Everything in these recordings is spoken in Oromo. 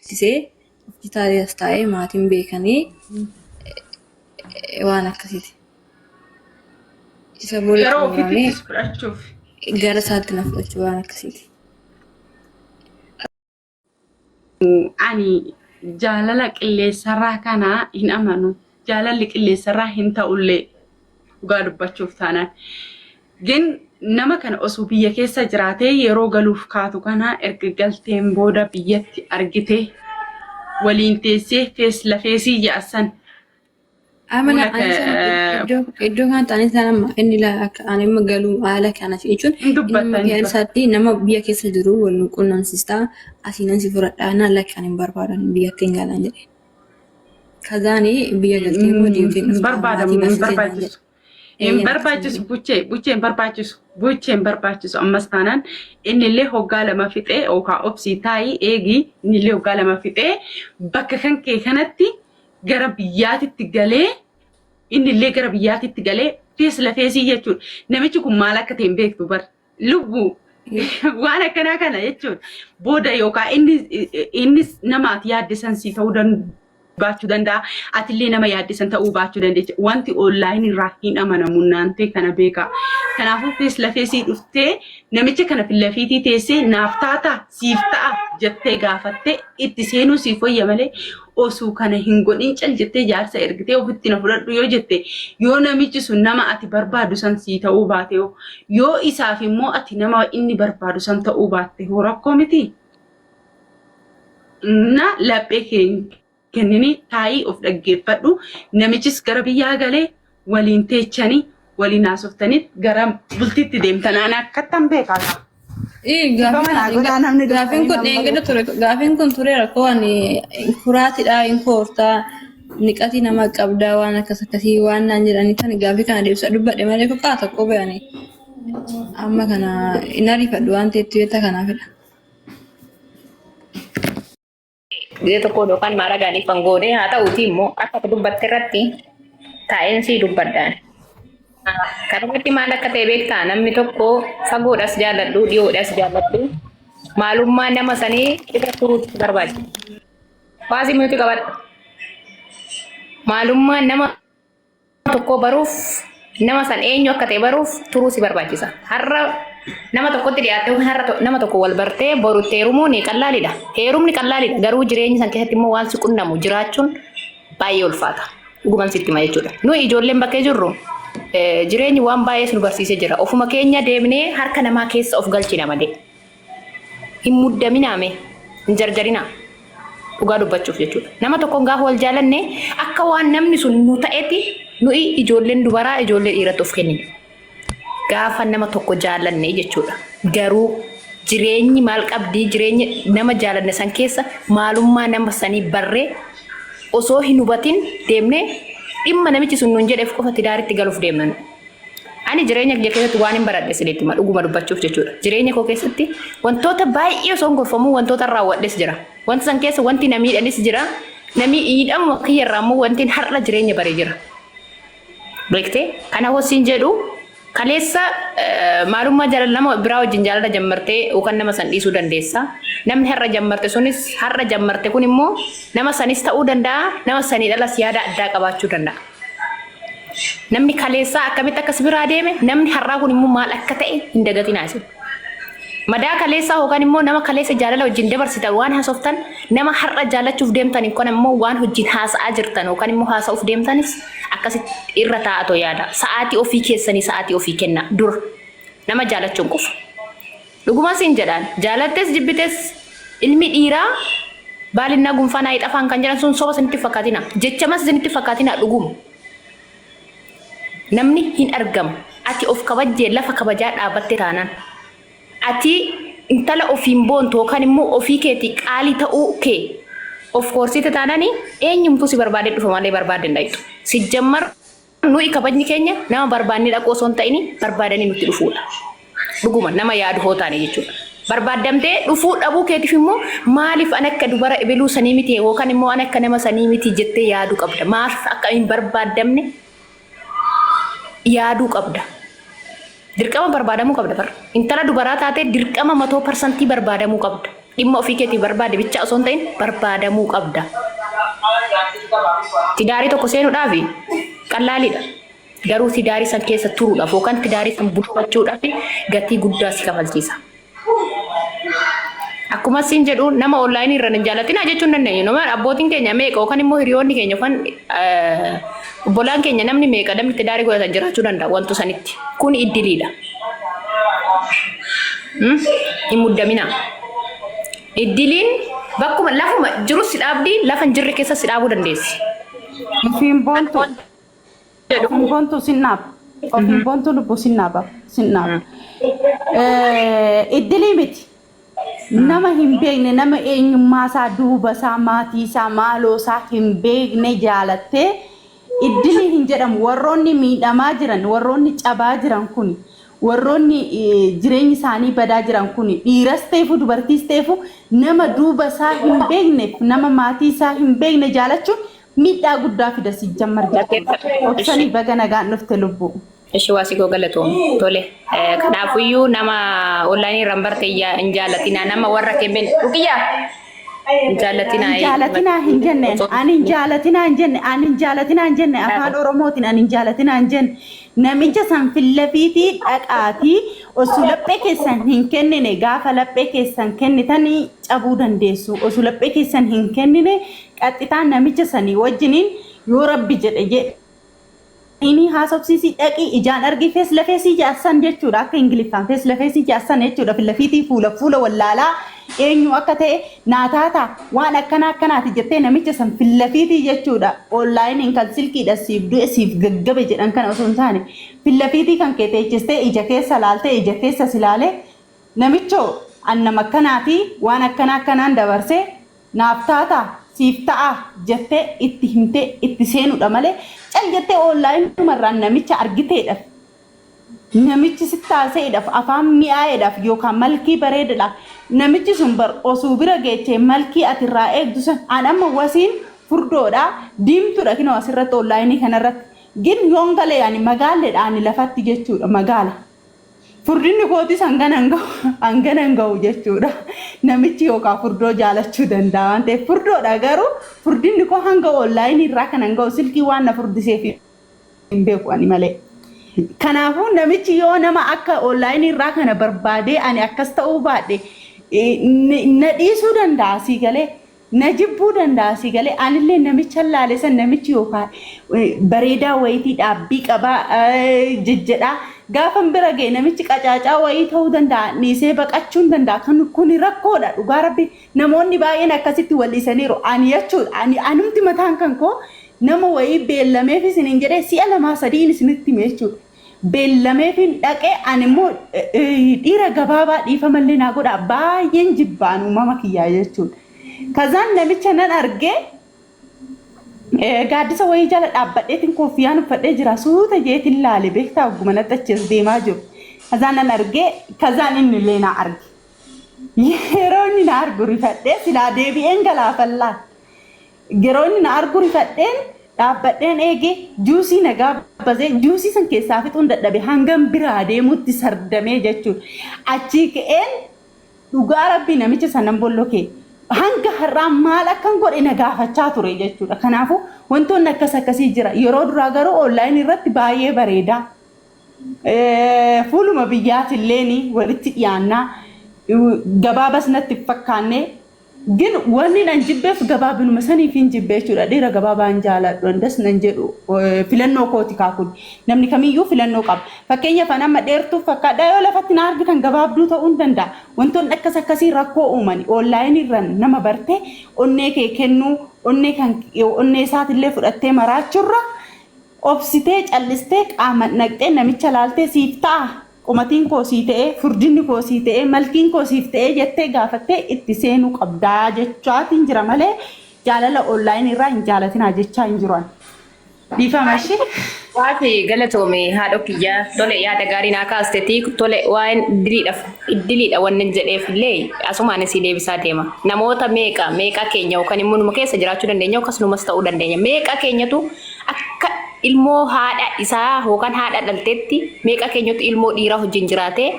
beeksisee hospitaalii as taa'ee maatiin beekanii waan akkasiiti. Isa booda Yeroo xumuramee ofittis fudhachuuf. gara isaatti na fudhachuu waan akkasiiti. Ani jaalala qilleensarraa kana hin amanu. Jaalalli qilleensarraa hin ta'ullee dhugaa dubbachuuf taanaan. Gin nama kana osoo biyya keessa jiraatee yeroo galuuf kaatu kana erga galteen booda biyyatti argite waliin teessee fees lafeesii ja'asan Amala fuula ani sana iddoo iddoo kanatti ani sana amma inni laa akka ani amma galuu haala kana jechuun hin inni amma dubbatta hin yaada dubbatta. isaatti nama biyya keessa jiru wal nu qunnamsiistaa asii nan si fudhadhaa naan lakki ani hin barbaadan biyyatti hin galan jedhe. Kazaani biyya galtee immoo deemtee Hin dhuftaa barbaadamu maatii hin barsiisee naan jedhe. barbaachisu. Hin Eeyyeen akkasuma barbaachisu jedhe. buchee buchee hin barbaachisu buchee hin barbaachisu ammas taanaan innillee hoggaa lama fixee yookaan obsii taa'ii eegii innillee hoggaa lama fixee bakka kan kee kanatti gara biyyaatitti galee innillee gara biyyaatitti galee fees lafeesii jechuudha. Namichi kun maal akka ta'e hin beektu bar. Lubbuu waan akkanaa kana jechuudha. Booda yookaan inni innis nama ati yaadde san sii ta'uu baachuu danda'a. Atillee nama yaadde san ta'uu baachuu dandeecha. Wanti onlaayinii irraa hin amanamu naantee kana beekaa. Kanaafuu fees lafeesii dhuftee namicha kana fillafiitii teessee naaf taataa siif ta'a jettee gaafattee itti seenuu siif wayya malee osuu kana hin godhin cal jettee jaarsa ergitee ofitti na fudhadhu yoo jette yoo namichi sun nama ati barbaadu san sii ta'uu baate hoo yoo isaaf immoo ati nama inni barbaadu san ta'uu baatte hoo rakkoo miti na laphee kee hin kennini taa'ii of dhaggeeffadhu namichis gara biyyaa galee waliin teechanii waliin haasoftanii gara bultiitti deemtan ani akkattan beekaa. Ee, Dhiifama gaafiin naa godhaa namni gaafiin dursanii kun nama dheengadda godhu. ture gaafiin kun ture rakkoo ani kuraatidha hin koortaa niqatii nama qabdaa waan akkas akkasii waan naan jedhanii kan gaafii kana deebisa dubbadhe malee kophaa tokko bayani amma kana hin ariifadhu waan ta'eef beektaa kanaafidha. Gizee tokko yookaan maaragaan ifan goone haa ta'uuti immoo akka ati dubbatte irratti taa'een sii dubbadhaan. Kanarratti maal akka ta'e beektaa namni tokko fagoodhas jaalladhu dhiyoodhas jaalladhu maalummaa nama sanii irra turuutu barbaachisa. Waasii miyuuti qabadhu. Maalummaa nama tokkoo baruuf nama san eenyu akka ta'e baruuf turuu si barbaachisa. Har'a nama tokkotti dhiyaattee yookiin har'a nama tokko wal bartee boru itti heerumuun qallaalidha. Heerumni qallaalidha. Garuu jireenya san keessatti immoo waan si qunnamu jiraachuun baay'ee ulfaata. Dhuguman sitti hima jechuudha. Nuyi ijoolleen bakkee jirru jireenyi waan baay'ee nu barsiisee jira. Ofuma keenya deemnee harka namaa keessa of galchina malee. Hin muddaminaa mee. Hin jarjarinaa. Dhugaa dubbachuuf jechuudha. Nama tokkoon gaafa wal jaalanne akka waan namni sun nu ta'etti nuyi ijoolleen dubaraa ijoollee dhiiratti of kennina. Gaafa nama tokko jaalanne jechuudha. Garuu jireenyi maal qabdii jireenya nama jaalanne san keessa maalummaa nama sanii barree osoo hin hubatin deemnee dhimma namichi sun nuun jedheef qofa tidaaritti galuuf deemna nu. Ani jireenya kiyya keessatti waan hin baradhe isinitti hima dhuguma dubbachuuf jechuudha. Jireenya koo keessatti wantoota baay'ee osoo hin gorfamuu wantoota raawwadhes jira. Wanta san keessa wanti na miidhanis jira. Na miidhamuma kiyya irraa immoo wanti har'a jireenya bare jira. Beektee? Kana hossiin jedhu kaleessa maalummaa jaalala nama biraa wajjin jaalala jammartee yookaan nama san dhiisuu dandeessa. Namni har'a jammarte sunis har'a jammarte kun immoo nama sanis ta'uu danda'a nama sanii dhalas yaada addaa qabaachuu danda'a. Namni kaleessaa akkamitti akka si biraa deeme namni har'aa kun immoo maal akka ta'e hin dagatinaa isin. Madaa kaleessaa yookaan immoo nama kaleessa jaalala wajjin dabarsitan waan haasoftan nama har'a jaalachuuf deemtan kun immoo waan wajjin haasa'aa jirtan yookaan immoo haasa'uuf deemtanis akkasitti irra taa'atoo yaada. Sa'aatii ofii keessanii sa'aatii ofii kenna dura nama jaalachuun qofa. Dhuguma siin jedhaan jaalattes jibbites ilmi dhiiraa baalinnaa gunfaanaa hixafaan kan jedhan sun soba isinitti fakkaatina. Jechamas isinitti fakkaatina dhuguma. Namni hin argamu. Ati of kabajjee lafa kabajaa dhaabatte taanaan. Ati intala ofiin boontu yookaan immoo ofii keetii qaalii ta'uu kee of koorsite taanaan eenyumtuu si barbaadee dhufa malee barbaadde hin dhayxu. Sijjammar Nuyi kabajni keenya nama barbaannee dhaquu osoo hin ta'in barbaadanii nutti dhufuudha. Dhuguma nama yaadu hoo taane jechuudha. Barbaaddamtee dhufuu dhabuu keetiif immoo maaliif an akka dubara ebeluu sanii miti yookaan immoo an akka nama sanii miti jettee yaaduu qabda. Maaf akka hin barbaaddamne yaaduu qabda. Dirqama barbaadamuu qabda bar. Intala dubaraa taatee dirqama matoo parsantii barbaadamuu qabda. Dhimma ofii keetii barbaade bichaa osoo hin ta'in barbaadamuu qabda. Tidaarii tokko seenuudhaaf qallaalidha. Garuu tidaarii san keessa turuudhaaf yookaan tidaarii san bulfachuudhaaf gatii guddaa si kafalchiisa. Akkuma siin jedhu nama onlaayinii irra hin jaalatinaa jechuu hin dandeenyu. Nama abbootiin keenya meeqa yookaan immoo hiriyoonni keenya yookaan obbolaan keenya namni meeqa namni tidaarii godhatan jiraachuu danda'a wantu sanitti. Kun iddiliidha. Hin muddaminaa. Iddiliin bakkuma lafuma jiru si dhaabdi, lafa hin jirre keessa si dhaabuu dandeessi. Ofiin boontu ofiin boontu sin dhaaba. Ofiin boontu lubbuu sin dhaaba. Sin dhaaba. Iddilii miti. Nama hin beekne, nama eenyummaa isaa, duuba isaa, maatii isaa, maaloo isaa hin beekne jaalattee iddilii hin jedhamu. Warroonni miidhamaa jiran, warroonni cabaa jiran kun, warroonni jireenyi isaanii badaa jiran kun, dhiiras ta'eefu dubartiis ta'eefu, nama duuba isaa hin beekneef, nama maatii isaa hin beekne jaalachuun miidhaa guddaa fida si jammar jechuudha. Obsanii, baga nagaan dhufte lubbuu. Ishi waasi koo galatoom. Tole. Kanaafuyyuu nama onlaayinii irraan barte hin jaalatinaa. Nama warra kee Ruqiyyaa hin jaalatinaa. Hin jaalatinaa hin jenne, ani hin jaalatinaa hin jenne, ani hin jaalatinaa hin jenne, afaan Oromootiin ani hin jaalatinaa hin jenne. Namicha san fillafiitii dhaqaatii osoo laphee keessan hin kennine, gaafa laphee keessan kennitanii cabuu dandeessu. Osoo laphee keessan hin kennine qaxxitaan namicha sanii wajjiniin yoo Rabbi jedhe jedhe inni haasofsiisii dhaqii ijaan argi, face la face jaarsan jechuudha, akka Ingiliffaan face la face jaarsan jechuudha. Fillafiitii fuula fuula wallaalaa eenyu akka ta'e naataata waan akkana akkanaati jettee namicha san fillafiitii jechuudha. Onlaayiniin kan silkiidha siif du'e siif gaggabe jedhan kana osoo hin taane, fillafiitii kan kee teechistee ija keessa laaltee, ija keessa si laalee, "Namichoo, an nama akkanaati, waan akkana akkanaan dabarsee, naaf taata, siif ta'a?" jettee itti himtee itti seenuudha malee, cal jettee onlaayinumarraan namicha argiteedhaaf, namichi sitti haasa'eedhaaf, afaan mi'aayeedhaaf yookaan malkii bareedaadhaaf, namichi sun bar osoo bira geechee malkii ati irraa eegdu san. An amma wasiin furdoodha, diimtuudha, kinoo asirratti onlaayinii kanarratti gin yoon galee ani magaalleedha, ani lafatti jechuudha magaala. Furdinni kootis hangana hin gahu, hangana hin gahu jechuudha. Namichi yookaan furdoo jaalachuu danda'a waan ta'eef furdoodha, garuu furdinni koo hanga onlaayinii irraa kan hin gahu, silkii waan na furdiseef hin beeku ani malee. Kanaafuu namichi yoo nama akka onlaayinii irraa kana barbaadee ani akkas ta'uu baadhe na dhiisuu danda'a, sii galee. Na jibbuu danda'a, sii galee. Anillee namicha laale san, namichi yookaan bareedaa wayitii dhaabbii qabaa jejjedhaa, gaafan bira ga'e namichi qacaacaa wayii ta'uu danda'a, dhiisee baqachuu hin danda'a. Kan kuni rakkoodha, dhugaa Rabbi, namoonni baay'een akkasitti wal dhiisaniiru. Ani jechuudha, ani anumti mataan kan koo nama wayii beellameef isiniin jedhee si'a lamaa sadiin isinitti hime jechuudha. Beellameefin dhaqee, ani immoo dhiira gabaabaa, dhiifamallee naa godhaa, baay'een jibbaan uumama kiyyaa jechuudha. Kazaan namicha nan argee, gaaddisa wayii jala dhaabbadheetiin kooffiyaan uffadhee jira, suuta jeetiin laale, beektaa, ogguma natti achi as deemaa jiru. Kazaan nan argee, kazaan inni illee na arge. Yeroo inni na argu rifadhee silaa deebi'een galaafallaan. Yeroo inni na argu rifadheen dhaabbadheen eege, juusii na gaabbazee, juusii san keessaa fixuun dadhabe, hangam biraa deemutti sardamee jechuudha. Achii ka'een dhugaa Rabbii namicha sanan bollokee. Hanga har'aa maal akkan godhe na gaafachaa ture jechuudha. Kanaafuu wantoonni akkas akkasii jira. Yeroo duraa garuu onlaayinii irratti baay'ee bareeda. Fuuluma biyyaatillee walitti dhiyaannaa, gabaabas natti hin fakkaanne. Gin wanni nan jibbeef gabaabinuma saniif hin jibbe jechuudha. Dhiira gabaabaa hin jaaladhu, andas nan jedhu, filannoo kooti kaakun. Namni kamiyyuu filannoo qaba. Fakkeenyaaf an amma dheertuuf fakkaadha, yoo lafatti na argitan gabaabduu ta'uu hin danda'a. Wantoonni akkas akkasii rakkoo uumani. Onlaayinii irraan nama bartee onnee kee kennuu, onnee kan onnee isaatillee fudhattee maraachurra, obsitee callistee qaama naqxee namicha laaltee, "Siif ta'a, qomatiin koo sii ta'ee, furdinni koo sii ta'ee, malkiin koo siif ta'ee?" jettee gaafattee itti seenuu qabdaa jechaatiin jira malee jaalala onlaayinii irraa hin jaalatinaa jechaa hin jiru ani. Dhiifama ishee. Waati galatoome haadha kiyyaa, tole, yaada gaarii naa kaasteeti. Tole, waa'een iddiliidhaaf iddiliidha wannan jedheef illee asumaan isii deebisaa deema. Namoota meeqa meeqa keenya yookaan immoo numa keessa jiraachuu dandeenya, akkasumas ta'uu dandeenya, meeqa keenyatu akka ilmoo haadha isaa yookaan haadha dhalteetti, meeqa keenyatu ilmoo dhiiraa wajjin jiraatee,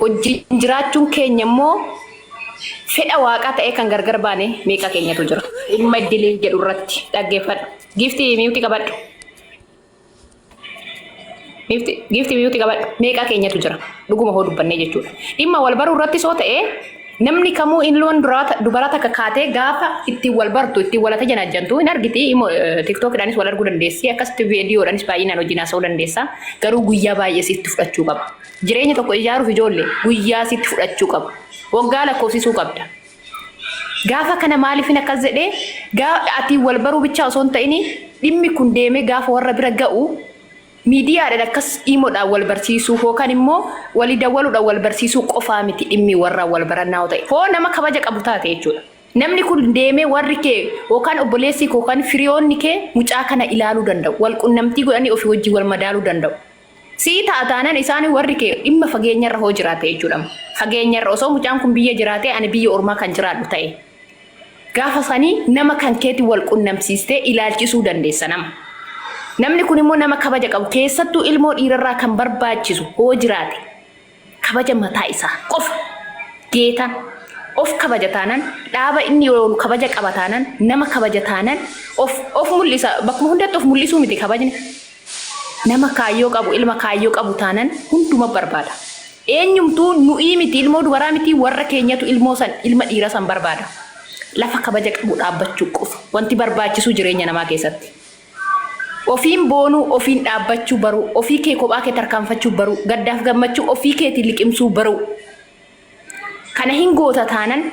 wajjin jiraachuun keenya immoo Fedha waaqaa ta'ee kan gargar baane meeqa keenyatu jira. Dhimma idilee jedhu irratti dhaggeeffadhu. Giiftii mute qabadhu. Giiftii mute qabadhu. Meeqa keenyatu jira. Dhuguma hoo dubbannee jechuudha. Dhimma wal baruu irratti soo ta'ee namni kamuu ilmoon dubaraa takka kaatee gaafa ittiin wal bartu ittiin walata janajjantu hin argiti. TikTokidhaanis wal arguu dandeessi. Akkasitti viidiyoodhaanis baay'inaan wajjin haasa'uu dandeessa. Garuu guyyaa baay'ee sitti fudhachuu qaba. Jireenya tokko ijaaruuf ijoollee guyyaa sitti fudhachuu qaba. Waggaa lakkoofsisuu qabda. Gaafa kana maaliifin akkas jedhee ati wal baruu bichaa osoo hin ta'in dhimmi kun deemee gaafa warra bira ga'u miidiyaadhaan akkas imoodhaan wal barsiisuu yookaan immoo walii dawwaluudhaan wal barsiisuu qofaa miti dhimmi warra wal barannaa ta'e. Hoo nama kabaja qabu taate jechuudha. Namni kun deemee warri kee yookaan obboleessi kee yookaan firiyoonni kee mucaa kana ilaaluu danda'u. Wal qunnamtii godhanii ofii wajjin wal madaaluu danda'u. Sii ta'a taanaan isaan warri kee dhimma fageenyarra hoo jiraate jechuudha. Fageenyarra osoo mucaan kun biyya jiraate ani biyya ormaa kan jiraadhu ta'e. Gaafa sanii nama kan keetti wal qunnamsiistee ilaalchisuu dandeessa nama. Namni kun immoo nama kabaja qabu keessattuu ilmoo dhiirarraa kan barbaachisu hoo jiraate kabaja mataa isaa qofa geetaan of kabaja taanaan dhaaba inni oolu kabaja qaba taanaan nama kabaja taanaan of of mul'isa bakkuma hundatti of mul'isuu miti kabajni. Nama kaayyoo qabu ilma kaayyoo qabu taanaan hunduma barbaada. Eenyumtuu nu'ii miti ilmoo dubaraa miti warra keenyatu ilmoo san ilma dhiira san barbaada. Lafa kabaja qabu dhaabbachuu qofa wanti barbaachisu jireenya namaa keessatti. Ofiin boonuu, ofiin dhaabbachuu baruu, ofii kee kophaa kee tarkaanfachuu baruu, gaddaaf gammachuu ofii keetiin liqimsuu baruu. Kana hin goota taanan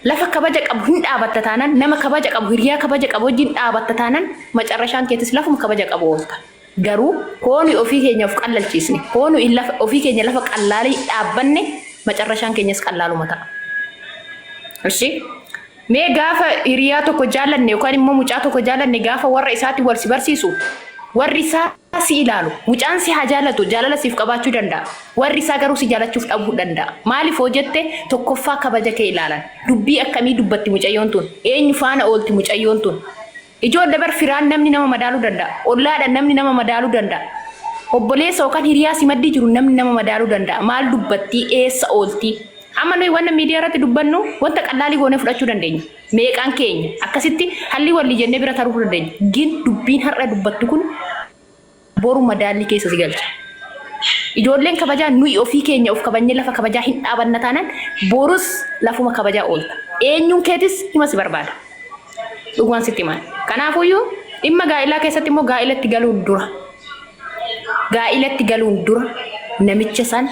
lafa kabaja qabu hin dhaabatta taanan nama kabaja qabu hiriyaa kabaja qabu wajjin dhaabatta taanan macarrashaan keetis lafuma kabaja qabu oolta. Garuu hooni ofii keenya of qallalchiisne hooni ofii keenya lafa qallaalii dhaabbanne macarrashaan keenyas qallaaluma ta'a. Ishi mee gaafa hiriyaa tokko jaallanne yookaan immoo mucaa tokko jaallanne gaafa warra isaatti wal si barsiisu warri isaa si ilaalu mucaan si haa jaallatu jaalala siif qabaachuu danda'a. Warri isaa garuu si jaalachuuf dhabuu danda'a. Maaliif hoo jette tokkoffaa kabaja kee ilaalan. Dubbii akkamii dubbatti mucayyoon tun? Eenyu faana oolti mucayyoon tun? Ijoollee bar firaan namni nama madaaluu danda'a. Ollaadhaan namni nama madaaluu danda'a. Obboleessa yookaan hiriyaa si maddii jiru namni nama madaaluu danda'a. Maal dubbattii? Eessa ooltii? Amma nuyi wanna miidiyaa irratti dubbannu wanta qallaalii goonee fudhachuu dandeenya. Meeqaan keenya akkasitti hallii walii jennee bira taruu dandeenya. Gin dubbiin har'a dubbattu kun boru madaallii keessa si galcha. Ijoolleen kabajaa nuyi ofii keenya of kabajnee lafa kabajaa hin dhaabanna taanaan borus lafuma kabajaa oolta. Eenyuun keetis hima si barbaada. Dhugumaan sitti himaan. Kanaafuyyuu dhimma gaa'ilaa keessatti immoo gaa'ilatti galuun dura. Gaa'ilatti galuun dura namicha san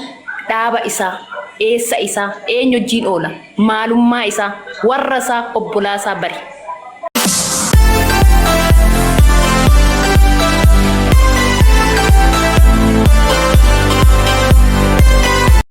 dhaaba isaa, eessa isaa, eenyu wajjin oola, maalummaa isaa, warra isaa, obbolaa isaa bari.